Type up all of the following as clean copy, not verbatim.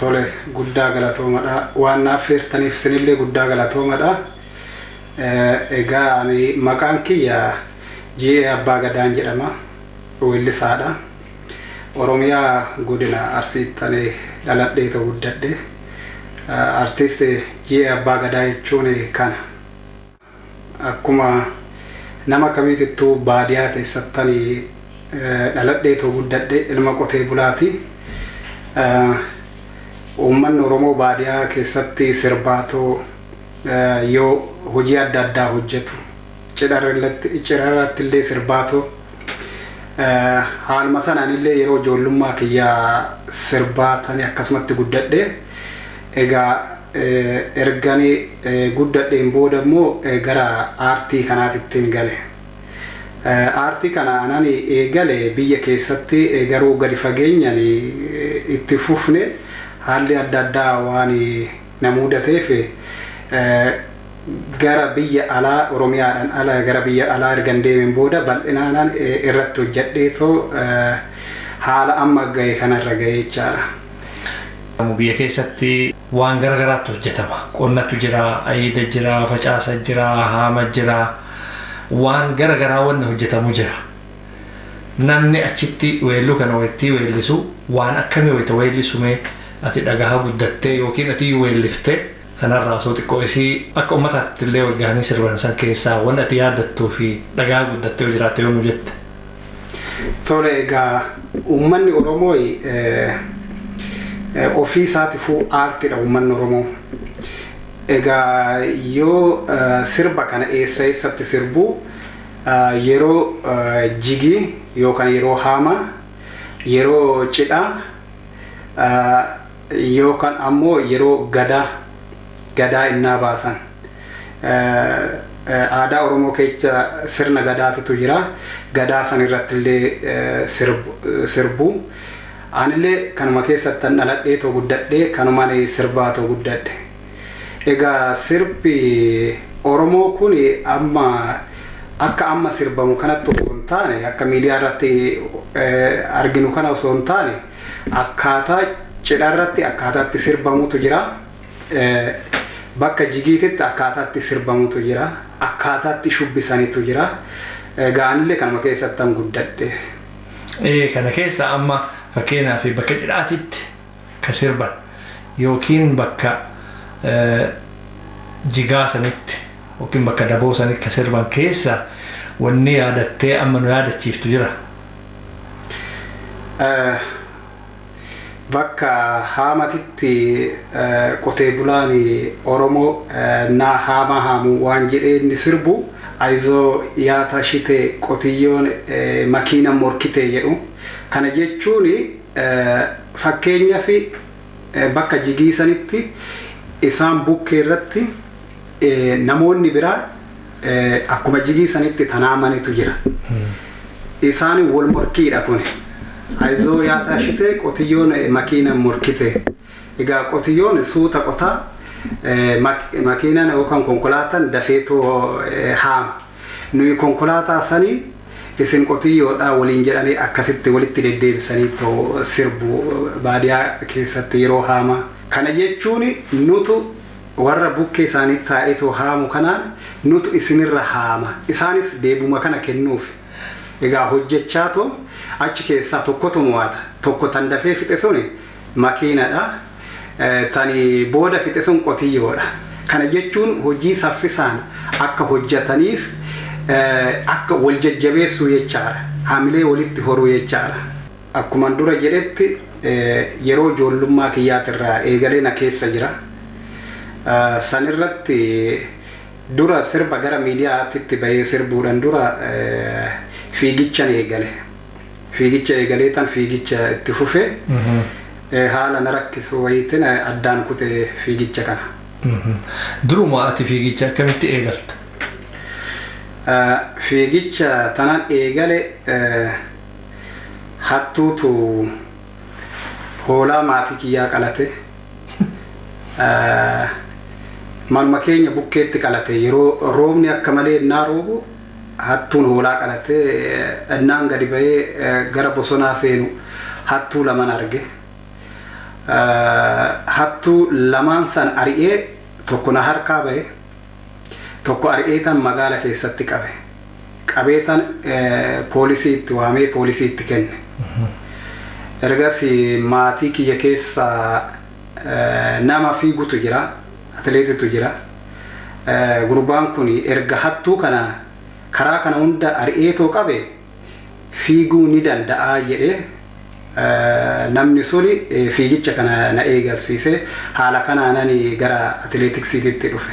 Tole, guddaa galatoomadha. Waan naaf feertaniif isinillee guddaa galatoomadha. Egaa ani maqaan kiyya G.A. Abbaa Gadaan jedhama. Weellisaadha. Oromiyaa godina Arsiitti ani dhaladheetoo guddadhe. Artiist G.A. Abbaa Gadaa jechuun kana. Akkuma nama kamiitittuu baadiyaa keessatti ani dhaladheetoo guddadhe, ilma qotee bulaati. Uummanni Oromoo baadiyaa keessatti sirbaatoo yoo hojii adda addaa hojjetu, cidharratti illee sirbaatoo, haaluma sanaan illee yeroo ijoollummaa kiyyaa sirbaatanii akkasumatti guddadhe. Egaa ergani guddadheen booda immoo gara aartii kanaatittiin gale. Aartii kana anan eegale biyya keessatti, garuu gadi fageenyaan itti fufne. Haalli adda addaa waan na mudateef gara biyya alaa, Oromiyaadhaan ala gara biyya alaa ergan deemeen booda bal'inaan irratti hojjedheetoo haala amma gahe kanarra gahe jechaadha. Biyya keessatti waan gara garaatu hojjetama. Qonnatu jira, ayiida jira, facaasa jira, haama jira. Waan gara garaa wanni hojjetamu jira. Namni achitti weelluu kana wayittii weellisu waan akkamii wayita weellisu? Mee ati dhagahaa guddattee yookiin ati weelliftee kanarraa osoo xiqqoo isii akka uummataatti illee wal gahanii sirban san keessaa wanni ati yaaddattuu fi dhagahaa guddattee yoo jiraatte yoo nu jette. Tole, egaa uummanni Oromoo ofii isaatifuu aartiidha, uummanni Oromoo. Egaa yoo sirba kana eessa eessatti sirbuu? Yeroo jigii yookaan yeroo haamaa, yeroo cidhaa yookaan ammoo yeroo gadaa innaa baasan. Aadaa Oromoo keessa sirna gadaatitu jira. Gadaa san irratti illee sirbu. Anillee kanuma keessatti dhaladhee too guddadhee, kanumaan sirbaa too guddadhe. Egaa sirbi Oromoo kun amma akka amma sirbamu kanatti osoo hin taane, akka miidiyaa irratti arginu kana osoo hin taane, akkaataa cidha irratti akkaataa itti sirbamutu jira. Bakka jigiititti akkaataa itti sirbamutu jira. Akkaataa itti shubbisanitu jira. Egaa anillee kanuma keessatti an guddadhe. Kana keessa amma fakkeenyaaf bakka cidhaatitti ka sirban yookiin bakka jigaa sanitti yookiin bakka daboo sanitti ka sirban keessa wanni yaadattee amma nu yaadachiiftu jira? Bakka haamatitti qotee bulaan Oromoo naa haama haamu waan jedhee inni sirbu "Ayizoo yaata shite qotiyyoon makiina morkite" jedhu. Kana jechuun fakkeenyaaf Bakka jigii sanitti isaan bukkee irratti namoonni biraa akkuma jigii sanitti tanaamanitu jira. Isaan wal morkiidha kun. Ayizoo yaa taashitee qotiyyoon makiina morkite. Egaa qotiyyoon suuta qotaa, makiinaan yookaan konkolaataan dafeetoo haama. Nuyi konkolaataa sanii, isin qotiyyoodha waliin jedhanii akkasitti walitti deddeebisanii too sirbu baadiyaa keessatti yeroo haama. Kana jechuun nutu warra bukkee isaanii taa'eetoo haamu kanaan nutu isinirra haama. Isaanis deebuma kana kennuuf. Egaa hojjechaa too achi keessaa tokkotu mo'ata. Tokko tan dafee fixe suni makiinadha. Tani booda fixe sun qotiyyoodha. Kana jechuun hojii saffisaan akka hojjetaniif akka wal jajjabeessuu jechaadha. Hamilee walitti horuu jechaadha. Akkuma dura jedhetti, yeroo ijoollummaa kiyyaatirraa eegalee na keessa jira. Sanirratti dura sirba gara miidiyaatti bahee sirbuudhaan dura fiigichan eegale. Fiigicha eegalee tan fiigicha itti fufee haala na rakkisu wayiitiin addaan kute fiigicha kana. Duruma ati fiigicha akkamitti eegalta? Fiigicha tanan eegale, hattuutu hoolaa maatii kiyyaa qalate. Manuma keenya bukkeetti qalate. Yeroo roobni akka malee innaa roobu hattuun hoolaa qalate. Innaan gadi bahee gara bosonaa seenu hattuu laman arge. Hattuu lamaan san ari'ee tokko na harkaa bahe, tokko ari'ee tan magaala keessatti qabe. Qabee tan poolisii itti waamee poolisii itti kenne. Ergas maatii kiyya keessa nama fiigutu jira, atileetitu jira. Gurbaan kun erga hattuu kana karaa kana hunda ari'eetoo qabe fiiguu ni danda'a jedhee namni suni fiigicha kana na eegalsiise. Haala kanaanan gara atileetiksiititti dhufe.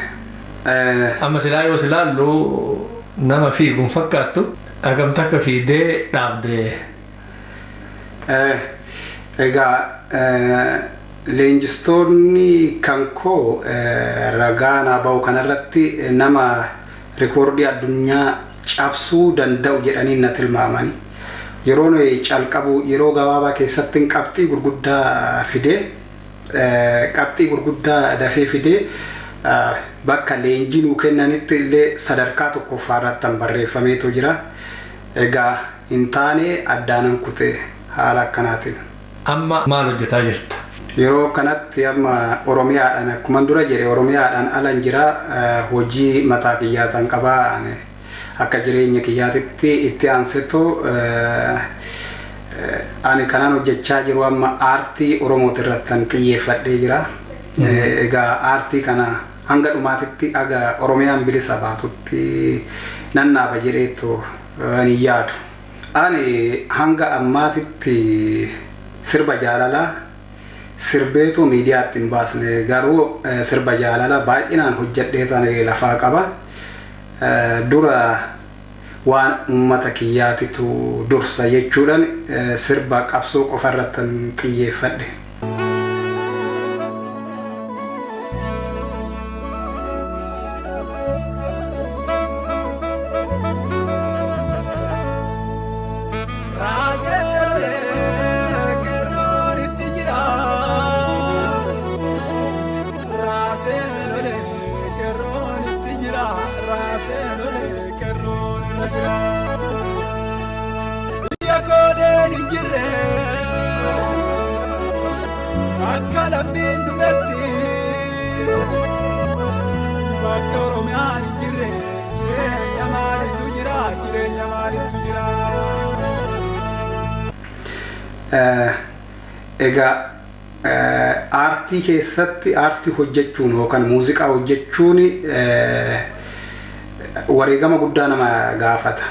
Amma silaa yoo silaallu nama fiiguun fakkaattu, hagam takka fiigdee dhaabde? Egaa leenjistoonni kan koo ragaa naa bahu kanarratti nama rikoordii addunyaa cabsuu danda'u jedhanii na tilmaamani. Yeroo nuyi calqabu yeroo gabaabaa keessatti qabxii gurguddaa fidee, qabxii gurguddaa dafee fidee, bakka leenjii nuu kennanitti illee sadarkaa tokkoffaa irratti barreeffameetu jira. Egaa hin taane, addaanan kute haala akkanaatiin. Amma maal hojjetaa jirta? Yeroo kanatti amma Oromiyaadhaan, akkuma dura jedhe, Oromiyaadhaan alan jira. Hojii mataa kiyyaataan qabaa. Akka jireenya kiyyaatitti itti aansetu ani kanaan hojjechaa jiru amma aartii Oromooti irratti kan xiyyeeffadhee jira. Egaa aartii kana hanga dhumaatitti, aga Oromiyaan bilisa baatutti nan dhaaba jedheetu ani yaadu. Ani hanga ammaatitti sirba jaalalaa sirbeetu miidiyaatti hin baasne, garuu sirba jaalalaa baay'inaan hojjedhee tan lafaa qaba. Dura waan uummata kiyyaatitu dursa jechuudhaan sirba qabsoo qofa irratti xiyyeeffadhe. Akka lammiin dumetti, bakka Oromiyaan hin jirre jireenya maalitu jira? Jireenya maalitu jira? Egaa aartii keessatti aartii hojjechuun yookaan muuziqaa hojjechuun wareegama guddaa nama gaafata.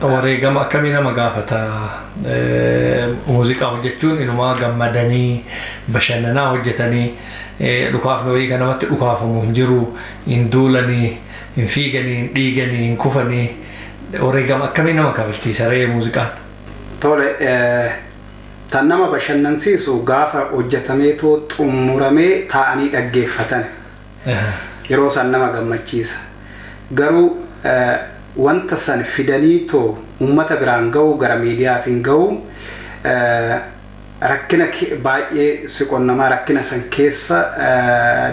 Wareegama akkamii nama gaafata? Muuziqaa hojjechuun inumaa gammadanii bashannanaa hojjetanii, dhukaafni wayii kan namatti dhukaafamu hin jiru, hin duulanii, hin fiiganii, hin dhiiganii, hin kufanii. Wareegama akkamii nama kafalchiisa ree muuziqaan? Tole. Tan nama bashannansiisu gaafa hojjetameetoo xumuramee taa'anii dhaggeeffatan. Yeroo san nama gammachiisa. Garuu wanta san fidaniitoo uummata biraan ga'uu, gara miidiyaatiin ga'uu, rakkina baay'ee si qonnamaa, rakkina san keessa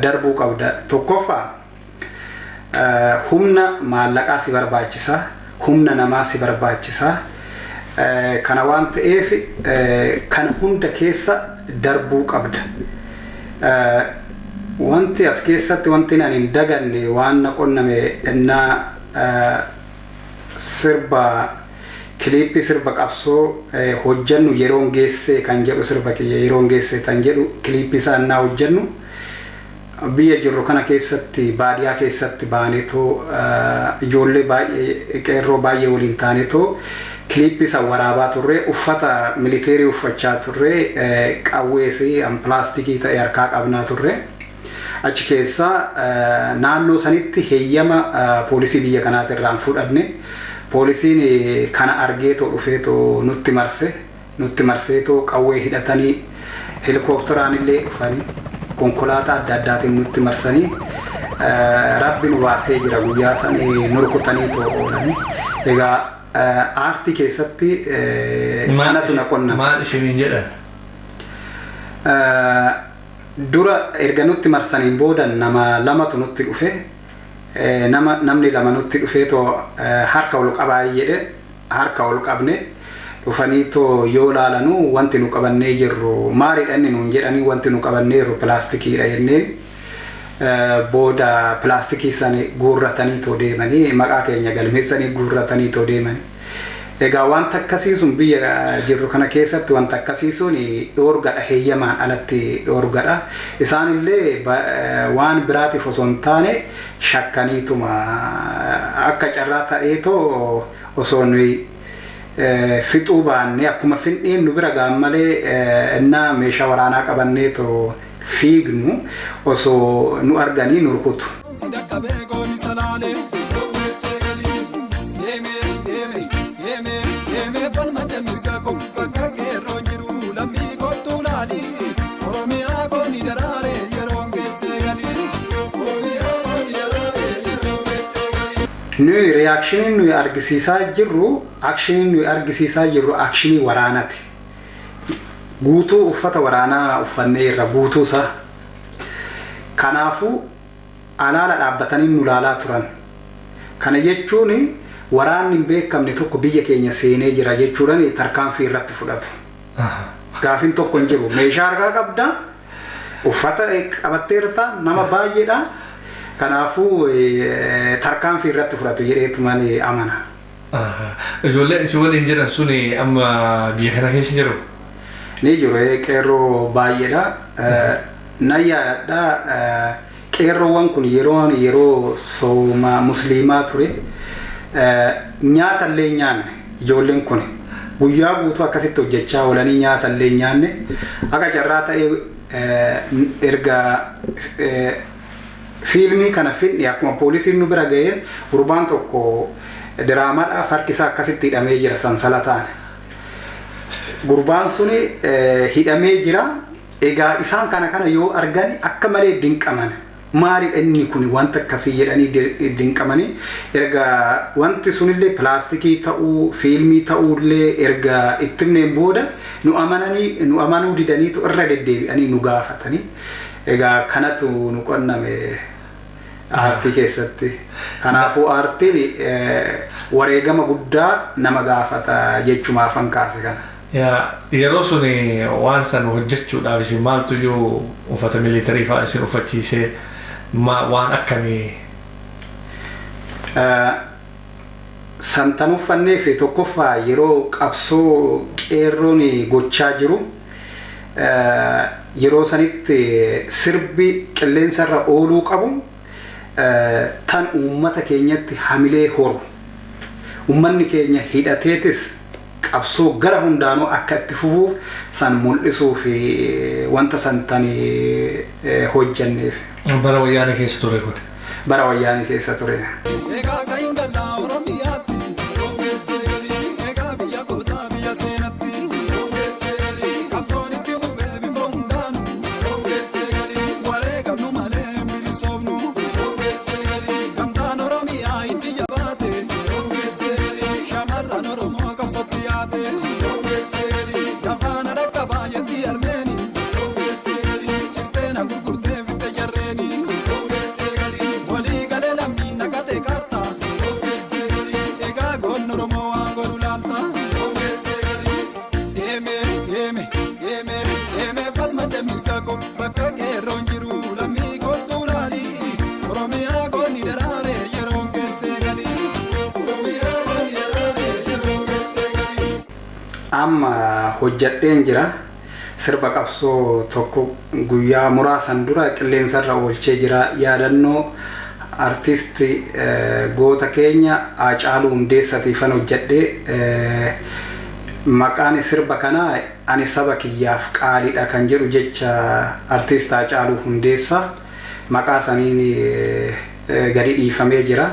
darbuu qabda. Tokkoffaa, humna maallaqaa si barbaachisa, humna namaa si barbaachisa. Kana waan ta'eef kana hunda keessa darbuu qabda. Wanti as keessatti wanti ani hin daganne waan na qonname innaa sirba kiliippii sirba qabsoo hojjannu, "Yeroon Geessee" kan jedhu, sirba kiyya "Yeroon Geessee" kan jedhu, kiliippii isaa innaa hojjannu, biyya jirru kana keessatti baadiyaa keessatti baaneetoo ijoollee baay'ee, qeerroo baay'ee waliin taaneetoo kiliippii san waraabaa turre. Uffata militeerii uffachaa turre, qawwees pilaastikii ta'e harkaa qabnaa turre. Achi keessa naannoo sanitti heeyyama poolisii biyya kanaati irraan fudhanne. Poolisiin kana argeetoo dhufeetoo nutti marse, nutti marseetoo qawwee hidhatanii, helikoophteraan illee dhufanii, konkolaataa adda addaatiin nutti marsanii, Rabbi nu baasee jira. Guyyaa san nu rukutanii too oolanii. Egaa aartii keessatti kanatu na qonname. Maal isiniin jedhan? Dura erga nutti marsaniin booda nama lamatu nutti dhufe. Nama namni lama nutti dhufee too "Harka ol qabaa" jedhe. Harka ol qabne. Dhufanii too yoo laalanuu wanti nu qabannee jirru maalidha inni nuun jedhanii, wanti nu qabannee jirru pilaastikiidha jenneen. Booda pilaastikii sana guurratanii too deemanii, maqaa keenya galmeessanii guurratanii too deemanii. Egaa wanta akkasii sun biyya jirru kana keessatti wanta akkasii sun dhoorgadha, heeyyamaan alatti dhoorgadha. Isaanillee waan biraatiif osoo hin taane shakkaniituma akka carraa ta'eetoo osoo nuyi fixuu baanne, akkuma finniin nu bira ga'an malee, innaa meeshaa waraanaa qabanneetoo fiignu osoo nu arganii nu rukutu. Dhaqqabee gooni salaalee. Deemee deeme deemee deemee falmate mirga koo bakka qeerroon jiru lammii kottuu laali. Oromiyaa gooni daraare yeroon geessee galii. Oromiyaa gooni daraare yeroon geessee galii. Nuyi reactioniin nuyi argisiisaa jirru, actioniin nuyi argisiisaa jirru actionii waraanaati. Guutuu uffata waraanaa uffannee irra guutuu isaa. Kanaafuu alaala dhaabbatanii nu laalaa turan. Kana jechuun waraanni hin beekamne tokko biyya keenya seenee jira jechuudhaan tarkaanfii irratti fudhatu. Gaafin tokko hin jiru. Meeshaa harkaa qabda, uffata qabatteerta, nama baay'eedha. Kanaafuu tarkaanfii irratti fudhatu jedheetu malee amana. Ijoolleen isin waliin jiran suni amma biyya kana keessa jiru? Ni jiru, qeerroo baay'eedha. Nan yaadadha, qeerroowwan kun yeroo sooma musliimaa ture, nyaata illee nyaanne. Ijoolleen kun guyyaa guutuu akkasitti hojjechaa oolanii nyaata illee nyaanne. Akka carraa ta'ee erga fiilmii kana finne, akkuma poolisiin nu bira ga'een, gurbaan tokko diraamaadhaaf harki isaa akkasitti hidhamee jira sansalataan. Gurbaan suni hidhamee jira. Egaa isaan kana yoo argan akka malee dinqaman. Maalidha inni kun wanta akkasii jedhanii dinqamanii, erga wanti sunillee pilaastikii ta'uu, fiilmii ta'uullee erga itti himneen booda nu amananii, nu amanuu didaniitu irra deddeebi'anii nu gaafatanii. Egaa kanatu nu qonname aartii keessatti. Kanaafuu aartiin wareegama guddaa nama gaafata jechumaafan kaase kana. Yeroo sun waan san hojjechuudhaaf isin maaltu iyyuu uffata militarii fa'aa isin uffachiisee, waan akkamii? Santan uffannee fi tokkoffaa yeroo qabsoo qeerroon gochaa jiru, yeroo sanitti sirbi qilleensarra ooluu qabu tan uummata keenyatti hamilee horu. Uummanni keenya hidhateetis qabsoo gara hundaanuu akka itti fufuuf san mul'isuu fi wanta san tan hojjanneef. Bara Wayyaanee keessa ture kun? Bara Wayyaanee keessa ture. Egaa ka'iin gallaa Oromiyaatti. Egaa biyya kootaa biyya seenatti. kaate. Gafaana dhaqqabaa yetti armeeni. Cirtee na gurgurtee fitte jarreeni. Walii galee lammiin naqate kaarta. Egaa goonni Oromoo waan godhu laalta. Deeme deeme deeme deeme falmate mirga koo bakka qeerroon jiru lammii kottu laali. Oromiyaa goonni daraare yeroon geessee gali. Oromiyaa goonni daraare yeroon geessee gali. Amma hojjadheen jira. Sirba qabsoo tokko guyyaa muraasan dura qilleensarra oolchee jira. Yaadannoo artisti goota keenya Haacaaluu Hundeessatiifan hojjadhee, maqaan sirba kanaa "Ani saba kiyyaaf qaaliidha" kan jedhu, jecha artist Haacaaluu Hundeessaa maqaa saniin gadi dhiifamee jira.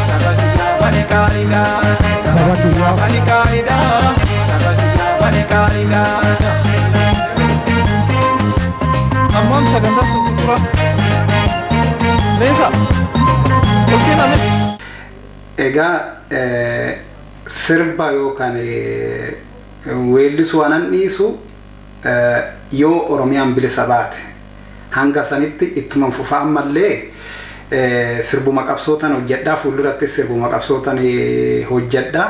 Saba kiyyaaf ani qaaliidha. Saba kiyyaaf ani qaaliidha. Saba kiyyaaf ani qaaliidha. Ammaan sagantaa sun tura. Meesa. Ol seenaa mee. Egaa sirba yookaan weellisuu anan dhiisu yoo Oromiyaan bilisa baate. Hanga sanitti ittuma fufa. Ammallee sirbuma qabsootan hojjedhaa, fuuldurattis sirbuma qabsootan hojjedhaa.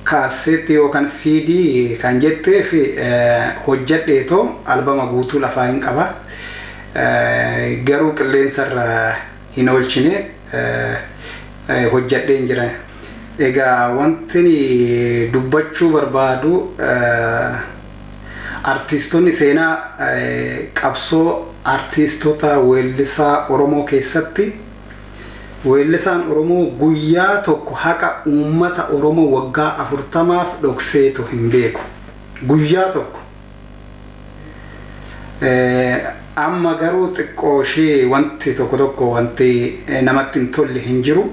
Kaaseetti yookaan CD kan jettee fi hojjedheetoo albama guutuu lafaa hin qaba. Garuu qilleensarra hin oolchine, hojjedheen jira. Egaa wanti dubbachuu barbaadu, artiistonni seenaa qabsoo artiistota weellisaa Oromoo keessatti weellisaan Oromoo guyyaa tokko haqa uummata Oromoo waggaa 40f dhokseetu hin beeku. Guyyaa tokko. Amma garuu xiqqoo ishee wanti tokko tokko wanti namatti hin tolle hin jiru.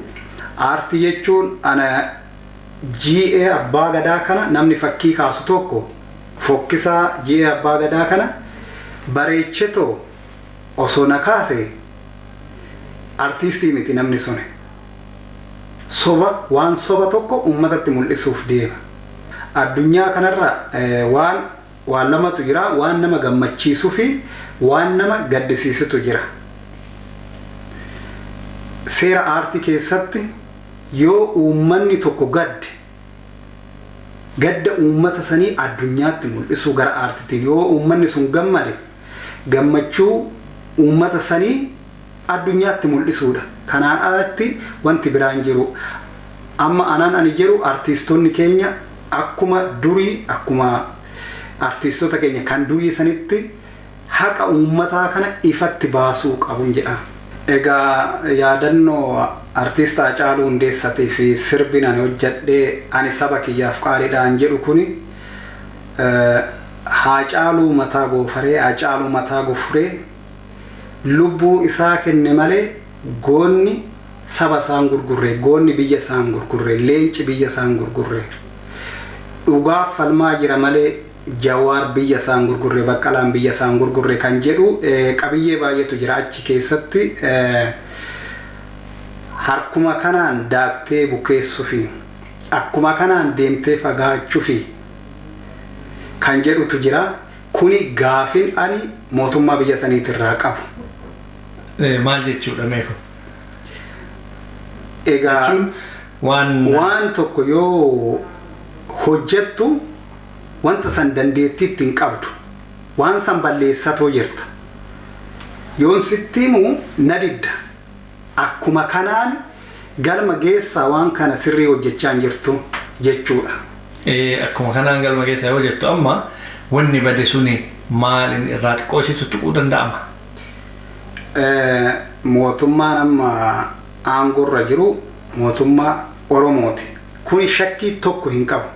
Aartii jechuun ana GA abbaa gadaa kana namni fakkii kaasu tokko fokkisaa GA abbaa gadaa kana bareechetoo osoo na kaase artiistii miti namni sun. Soba, waan soba tokko uummatatti mul'isuuf deema. Addunyaa kanarra waan lamatu jira: waan nama gammachiisuu fi waan nama gaddisiisutu jira. Seera aartii keessatti yoo uummanni tokko gadde, gadda uummata sanii addunyaatti mul'isuu gara aartiitiin, yoo uummanni sun gammade gammachuu uummata sanii addunyaatti mul'isuudha. Kanaan alatti wanti biraan jiru. Amma anaan ani jedhu, artiistonni keenya akkuma durii, akkuma artiistota keenya kan durii sanitti haqa uummataa kana ifatti baasuu qabun jedha. Egaa yaadannoo artiist Haacaaluu Hundeessatii fi sirbin ani hojjedhee "Ani saba kiyyaaf qaaliidhaan" jedhu kuni, Haacaaluu mataa goofaree, Haacaaluu mataa gofuree, lubbuu isaa kenne malee goonni saba isaan gurgurre, goonni biyya isaan gurgurre, leenci biyya isaan gurgurre, dhugaaf falmaa jira malee Jawaar biyya isaan gurgurre, Baqqalaan biyya isaan gurgurre kan jedhu qabiyyee baay'eetu jira achi keessatti. Harkuma kanaan daaktee bukeessuufi akkuma kanaan deemtee fagaachuufi kan jedhutu jira. Kuni gaafin ani mootummaa biyya saniitirraa qabu. Maal jechuudha meeku? Egaa Jechuun waan waan tokko yoo hojjettu wanta san dandeettii ittiin qabdu waan san balleessatoo jirta. Yoon sitti himu na didda. Akkuma kanaan galma geessaa waan kana sirrii hojjechaa hin jirtu jechuudha. Akkuma kanaan galma keessa yoo jettu, amma wanni bade suni maaliin irraa xiqqoo ishee tuttuquu danda'ama? Mootummaan amma aangoorra jiru mootummaa Oromooti. Kuni shakkii tokko hin qabu.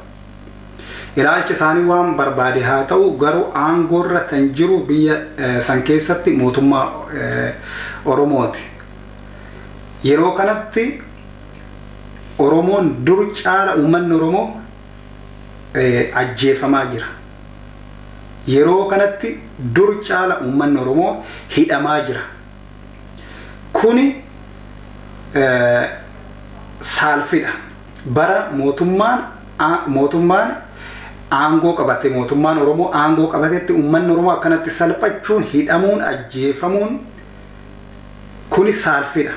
Ilaalchi isaanii waan barbaade haa ta'u, garuu aangoorra kan jiru biyya san keessatti mootummaa Oromooti. Yeroo kanatti Oromoon dur caala uummanni Oromoo ajjeefamaa jira. Yeroo kanatti dur caala uummanni Oromoo hidhamaa jira. Kuni Saalfidha. Bara mootummaan aangoo qabate, mootummaan Oromoo aangoo qabatetti, uummanni Oromoo akkanatti salphachuun, hidhamuun, ajjeefamuun kuni saalfidha.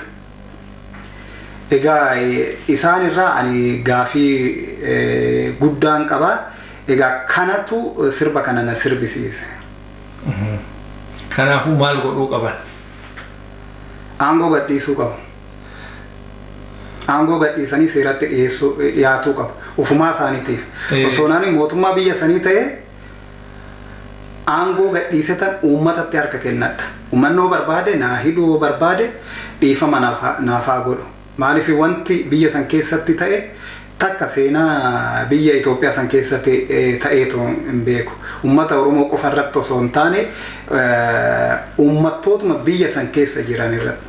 Egaa isaan irraa ani gaafii guddaan qaba. Egaa kanatu sirba kana na sirbisiise. Kanaafuu maal godhuu qaban? Aangoo gadhiisuu qabu. Aangoo gadhiisanii seeratti dhiyeessuu dhiyaatuu qabu. Ufumaa isaaniitiif. Osoo naani mootummaa biyya sanii ta'ee, aangoo gadhiise tan uummatatti harka kennadha. Uummanni barbaade naa hidhuu, barbaade dhiifama naaf haa godhu. Maaliif, wanti biyya san keessatti ta'e takka seenaa biyya Itoophiyaa san keessatti ta'eetu hin beeku. Uummata Oromoo qofa irratti osoo hin taane, uummattootuma biyya san keessa jiran irratti.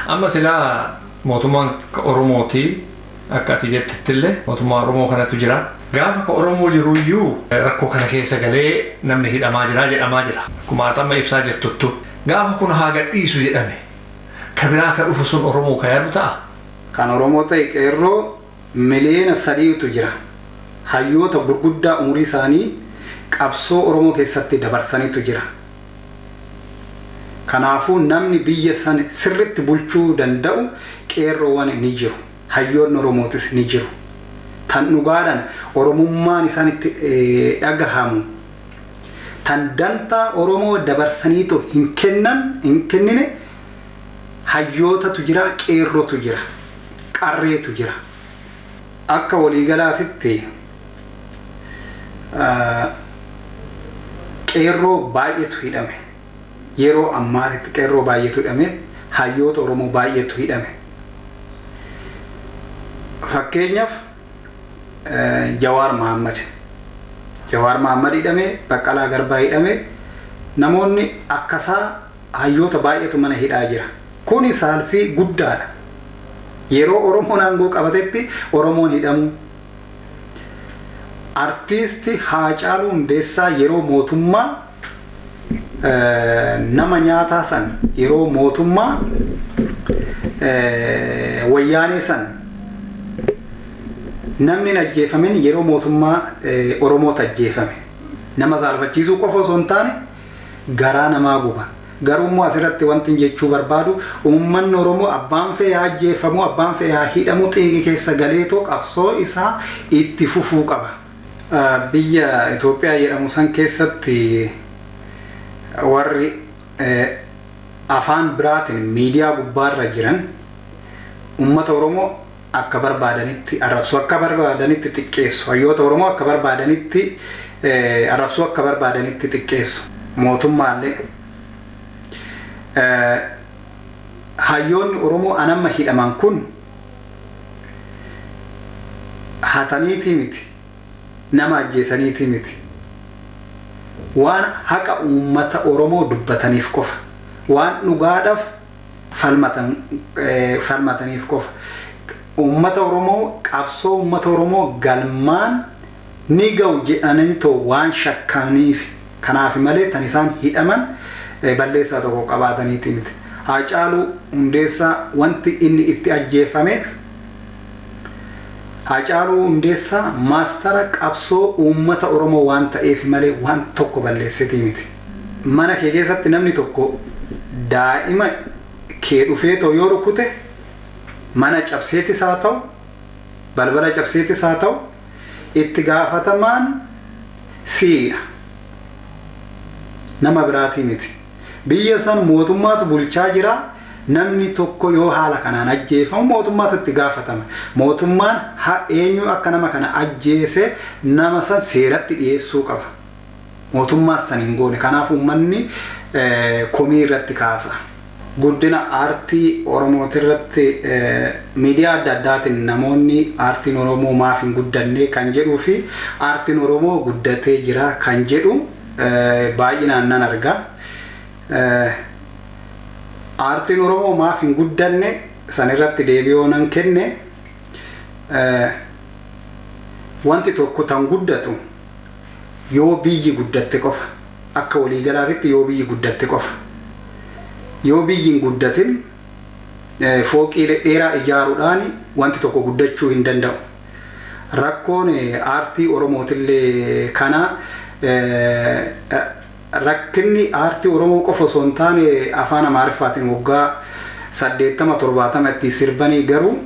Amma silaa mootummaan Oromooti, akka ati jettettillee mootummaa Oromoo kanatu jira. Gaafa ka Oromoo jiruyyuu rakkoo kana keessa galee namni hidhamaa jira jedhamaa jira. Akkuma ati amma ibsaa jirtuttu. Gaafa kun haa gadhiisu jedhame, ka biraa ka dhufu sun Oromoo ka yaadu ta'a. Kan Oromoo ta'e qeerroo 3 miliyoona jira. Hayyoota gurguddaa umurii isaanii qabsoo Oromoo keessatti dabarsaniitu jira. Kanaafuu namni biyya san sirritti bulchuu danda'u qeerroowwan ni jiru. Hayyoonni Oromootis ni jiru. Tan dhugaadhaan Oromummaan isaanitti dhagahamu. Tan dantaa Oromoo dabarsaniitu hin kennan, hin kennine hayyootatu jira, qeerrotu jira, qarreetu jira. Akka waliigalaatitti qeerroo baay'eetu hidhame. Yeroo ammaatitti qeerroo baay'eetu hidhame, hayyoota Oromoo baay'eetu hidhame. Fakkeenyaaf Jawaar Mahammad. Jawaar Mahammad hidhame, Baqqalaa Garbaa hidhame, namoonni akkasaa hayyoota baay'eetu mana hidhaa jira. Kuni saalfii guddaadha. Yeroo Oromoon aangoo qabatetti Oromoon hidhamu. Artiisti Haacaaluu Hundeessaa yeroo mootummaa nama nyaataa san, yeroo mootummaa Wayyaanee san namni hin ajjeefamin yeroo mootummaa Oromootti ajjeefame. Nama saalfachiisuu qofa osoo hin taane garaa namaa guba. Garuu immoo asirratti wanti jechuu barbaadu, uummanni Oromoo abbaan fee haa ajjeefamu, abbaan fee haa hidhamu, xiiqii keessa galeetoo qabsoo isaa itti fufuu qaba. Biyya Itoophiyaa jedhamu san keessatti warri afaan biraatiin miidiyaa gubbaarra jiran uummata Oromoo akka barbaadanitti arrabsuu, akka barbaadanitti xiqqeessu, hayyoota Oromoo akka barbaadanitti arrabsuu, akka barbaadanitti xiqqeessu. Mootummaallee hayyoonni Oromoo anamma hidhaman kun hataniitii miti, nama ajjeesaniitii miti, waan haqa uummata Oromoo dubbataniif qofa, waan dhugaadhaaf falmataniif qofa, uummata Oromoo, qabsoo uummata Oromoo galmaan ni ga'u jedhanii too waan shakkamaniif kanaaf malee tan isaan hidhaman balleessaa tokko qabaataniiti miti. Haacaaluu Hundeessaa wanti inni itti ajjeefameef, Haacaaluu Hundeessaa maastara qabsoo uummata Oromoo waan ta'eef malee waan tokko balleessetii miti. Mana kee keessatti namni tokko daa'ima kee dhufee too yoo rukute, mana cabseetis haa ta'u, balbala cabseetis haa ta'u, itti gaafatamaan siidha. Nama biraatii miti. Biyya san mootummaatu bulchaa jira. Namni tokko yoo haala kanaan ajjeefamu mootummaatu itti gaafatama. Mootummaan eenyu akka nama kana ajjeese nama san seeratti dhiyeessuu qaba. Mootummaan san hin goone. Kanaaf uummanni komii irratti kaasa. Guddina aartii Oromooti irratti miidiyaa adda addaatiin namoonni aartiin Oromoo maaf hin guddanne kan jedhuu fi aartiin Oromoo guddatee jira kan jedhu baay'inaan nan arga. Aartiin Oromoo maaf hin guddanne san irratti deebii nan kenne, wanti tokko tan guddatu yoo biyyi guddatte qofa, akka waliigalaatitti yoo biyyi guddatte qofa. Yoo biyyi hin guddatin Fooqii dhedheeraa ijaaruudhaan wanti tokko guddachuu hin danda'u. Rakkoon aartii Oromootillee kana. Rakkinni aartii Oromoo qofa osoo hin taane afaan Amaariffaatiin waggaa 80 70 itti sirbanii garuu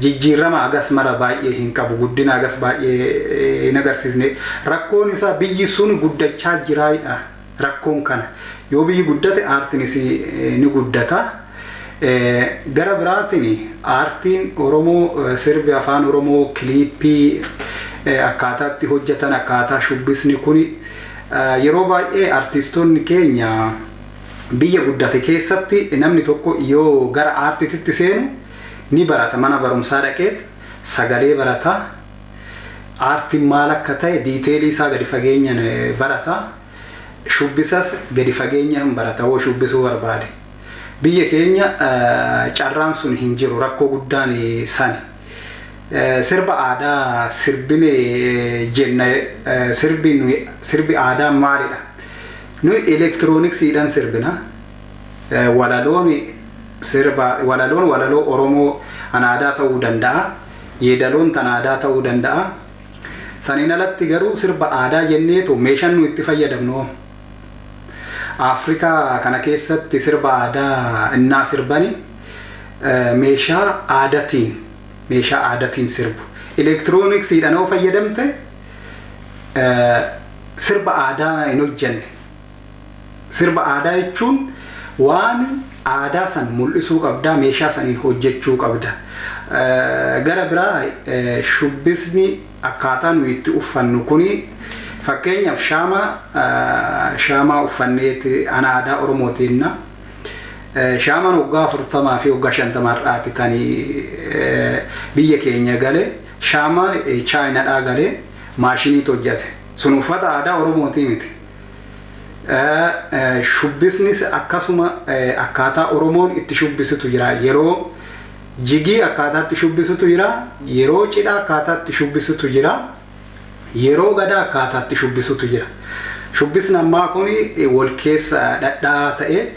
jijjiirama agas mara baay'ee hin qabu, guddina agas baay'ee hin agarsiisne. Rakkoon isaa biyyi sun guddachaa jiraadha. Rakkoon kana yoo biyyi guddate aartiinis ni guddata. Gara biraatiin aartiin Oromoo, sirbi afaan Oromoo, kiliippii akkaataa itti hojjetan, akkaataa shubbisni kuni, yeroo baay'ee artistoonni keenya biyya guddate keessatti namni tokko yoo gara aartiitti seenu ni barata. Mana barumsaa dhaqeet sagalee barata, aartiin maal akka ta'e detail isaa gadi fageenyaan barata, shubbisas gadi fageenyaan barata hoo shubbisuu barbaade. Biyya keenya carraan sun hin jiru, rakkoo guddaan sani. Sirba aadaa sirbine jenna, sirbi sirbi aadaa maalidha? Nuyi elektirooniksiidhaan sirbina. Walaloon sirba, walaloon walaloo Oromoo an aadaa ta'uu danda'a. Yeedaloon tan aadaa ta'uu danda'a. Saniin alatti garuu sirba aadaa jenneetu meeshaan nu itti fayyadamnu. Afrikaa kana keessatti sirba aadaa innaa sirbani meeshaa aadaatiin sirbu. Elektirooniksiidhaan yoo fayyadamte sirba aadaa hin hojjenne. Sirba aadaa jechuun waan aadaa san mul'isuu qabda, meeshaa saniin hojjechuu qabda. Gara biraa shubbisni akkaataa nuyi itti uffannu kuni, fakkeenyaaf shaamaa uffanneeti an aadaa Oromootiinna. Shaamaan waggaa 40 fi waggaa 50 har'aati kan biyya keenya gale. Shaamaan Chaayinaadhaa galee maashiniitu hojjete. Sun uffata aadaa Oromootii miti. Shubbisnis akkasuma, akkaataa Oromoon itti shubbisitu jira. Yeroo jigii akkaataa itti shubbisitu jira. Yeroo cidhaa akkaataa itti shubbisitu jira. Yeroo gadaa akkaataa itti shubbisitu jira. Shubbisni ammaa kun wal keessa dhadhaa ta'e.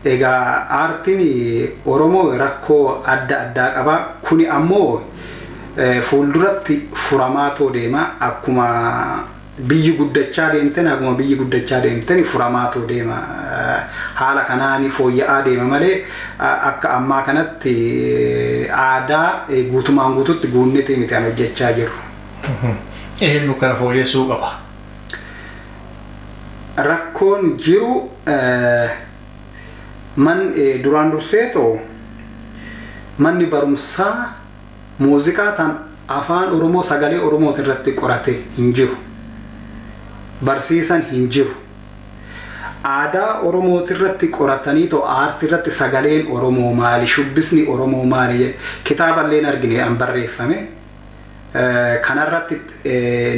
Egaa aartiin Oromoo rakkoo adda addaa qaba. Kuni ammoo fuulduratti furamaatoo deema. Akkuma biyyi guddachaa deemten, akkuma biyyi guddachaa deemten furamaatoo deema. Haala kanaan fooyya'aa deema malee akka ammaa kanatti aadaa guutumaan guututti guunnetii miti an hojjechaa jiru. Eenyu kana fooyyessuu qaba? Rakkoon jiru man duraan durseetoo manni barumsaa muuziqaa tan afaan Oromoo sagalee Oromooti irratti qorate hin jiru. Barsiisan hin jiru. Aadaa Oromooti irratti qoratanii too aartii irratti sagaleen Oromoo maali, shubbisni Oromoo maali, kitaaballee hin argine an barreeffame. Kanarratti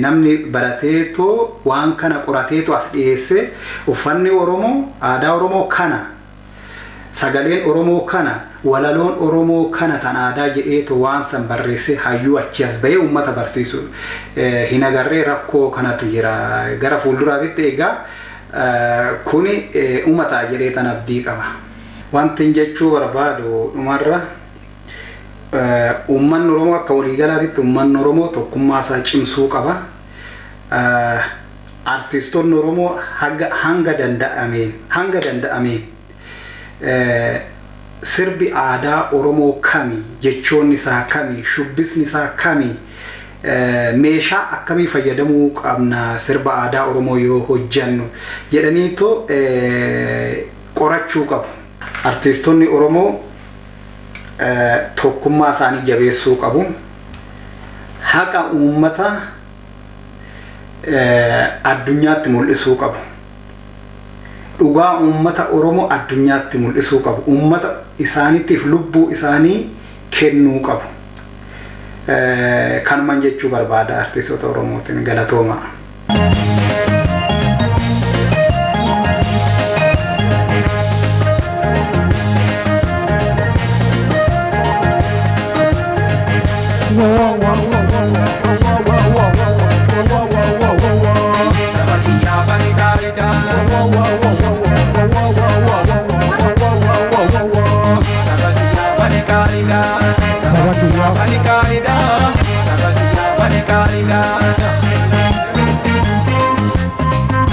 namni barateetoo waan kana qorateetoo as dhiyeesse, uffanni Oromoo aadaa Oromoo kana, sagaleen Oromoo kana, walaloon Oromoo kana tan aadaa jedheetu waan san barreessee hayyuu achi as bahee uummata barsiisu hin agarree. Rakkoo kanatu jira. Gara fuulduraatitti egaa kuni uummata jedhee tan abdii qaba. Wanti jechuu barbaadu dhumarra, uummanni Oromoo akka waliigalaatitti uummanni Oromoo tokkummaa isaa cimsuu qaba. Artistoonni Oromoo hanga danda'ameen sirbi aadaa Oromoo kami, jechoonni isaa kami, shubbisni isaa kami, meeshaa akkamii fayyadamuu qabna sirba aadaa Oromoo yoo hojjannu jedhaniitoo qorachuu qabu. Artistoonni Oromoo tokkummaa isaanii jabeessuu qabu. Haqa uummata addunyaatti mul'isuu qabu. Dhugaa uummata Oromoo addunyaatti mul'isuu qabu. Uummata isaaniitiif lubbuu isaanii kennuu qabu. Kanuman jechuu barbaada artistoota Oromootiin. Galatooma. Saba kiyyaaf ani gaariidha. kaayida. Saba kiyyaaf. Ani kaayida. Saba kiyyaaf ani kaayida.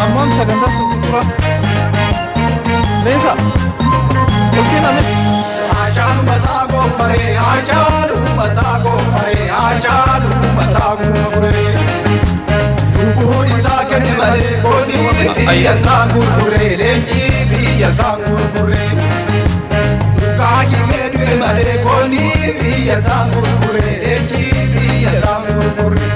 Ammoon sagantaa suura. Leensa. Olkeen ame. Haacaalu mataa goofaree, haacaalu mataa goofaree, haacaalu mataa goofaree. Lubbuun isaa kenne malee goonni biyya isaa gurguree, leenci biyya isaa gurguree. Dhugaa himee du'e malee goonni biyya isaa gurguree, leenci biyya isaa gurguree.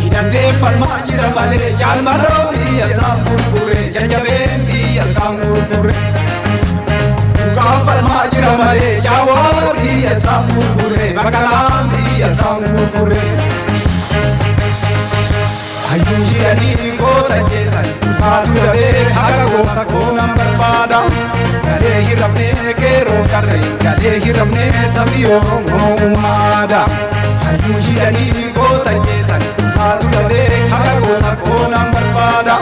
Hidhatee falmaa jira malee jaalmarroo biyya isaa gurguree, jajjabeen biyya isaa gurguree. Dhugaa falmaa jira malee jaawaa biyya isaa gurguree, baqalaan biyya isaa gurguree. Hayyuu jedhanii goota jeesan dhugaatu dabee haqa goota koonan barbaada. Galee hirrabnee qeerroo qarree galee hirrabnee sabni Oromoo uumaadha. Hayyuu jedhanii goota jeesan dhugaatu dabee haqa goota koonan barbaada.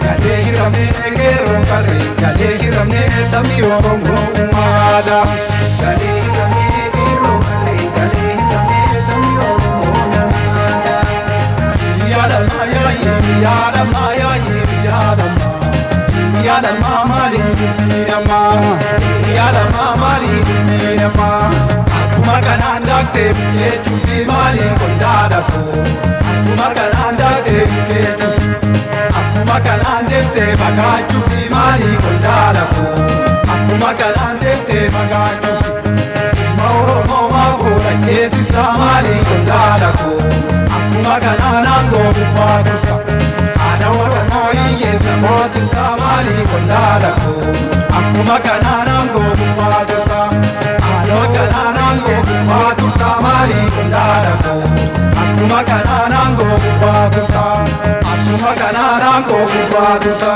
Galee hirrabnee qeerroo qarree galee hirrabnee sabni Oromoo uumaadha. Galee hirrabnee qeerroo qarree galee hirrabnee sabni Oromoo uumaadha. Yaadama yaayi yaadama yaayi yaadama yaadama maali dubbiinama yaadama maali dubbiinama akkuma kanaan daaktee jechuufi maali qondaadha koo akkuma kanaan daaktee jechuufi akkuma kanaan deemtee fagaachuufi maali qondaadha koo akkuma kanaan deemtee fagaachuufi ilma Oromoo maafuu dhageessistaa maali qondaadha koo akkuma kanaan aangoo gubbaa turta haadha Oromoo hiyyeessa moochistaa maali qondaadha koo akkuma kanaan aangoo gubbaa turta haadha kanaan aangoo gubbaa turta maali qondaadha koo akkuma kanaan aangoo gubbaa turta akkuma kanaan aangoo gubbaa turta.